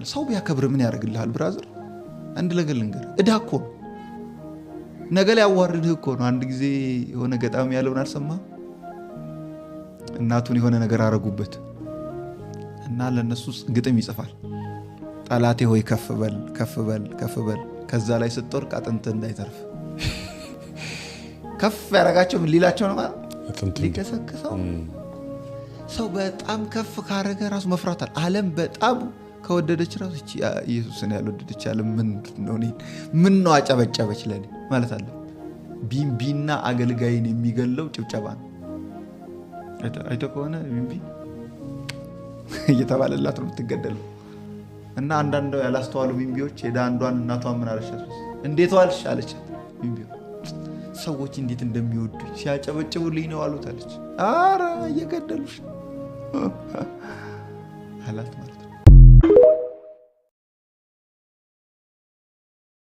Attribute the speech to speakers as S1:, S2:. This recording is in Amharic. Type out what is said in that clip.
S1: ሰው ቢያከብር ምን ያደርግልሃል? Brother፣ አንድ ነገር ልንገርህ፣ ዕዳ እኮ ነው። ነገ ላይ ያዋርድህ እኮ ነው። አንድ ጊዜ የሆነ ገጣሚ ያለውን አልሰማህም? እናቱን የሆነ ነገር አረጉበት እና ለእነሱ ግጥም ይጽፋል። ጠላቴ ሆይ ከፍ በል ከፍ በል ከፍ በል፣ ከዛ ላይ ስትወርቅ አጥንት እንዳይተርፍ። ከፍ ያደረጋቸው ምን ሊላቸው ነው ማለት ሊከሰክሰው። ሰው በጣም ከፍ ካረገ ራሱ መፍራት አለ። ዓለም በጣም ከወደደች ራሱ እቺ ኢየሱስን ያልወደደች ዓለም ምንድን ነው? እኔን ምን ነው አጨበጨበች ለኔ ማለት አለ። ቢምቢና አገልጋይን የሚገለው ጭብጨባ ነው። አይቶ ከሆነ ቢምቢ እየተባለላት ነው የምትገደለው። እና አንዳንድ ያላስተዋሉ ቢምቢዎች ሄዳ አንዷን እናቷን ምን አለቻት? እንዴት ዋልሽ አለቻት። ቢምቢው ሰዎች እንዴት እንደሚወዱኝ ሲያጨበጭቡልኝ ነው አሉት አለች። አረ እየገደሉሽ አላት።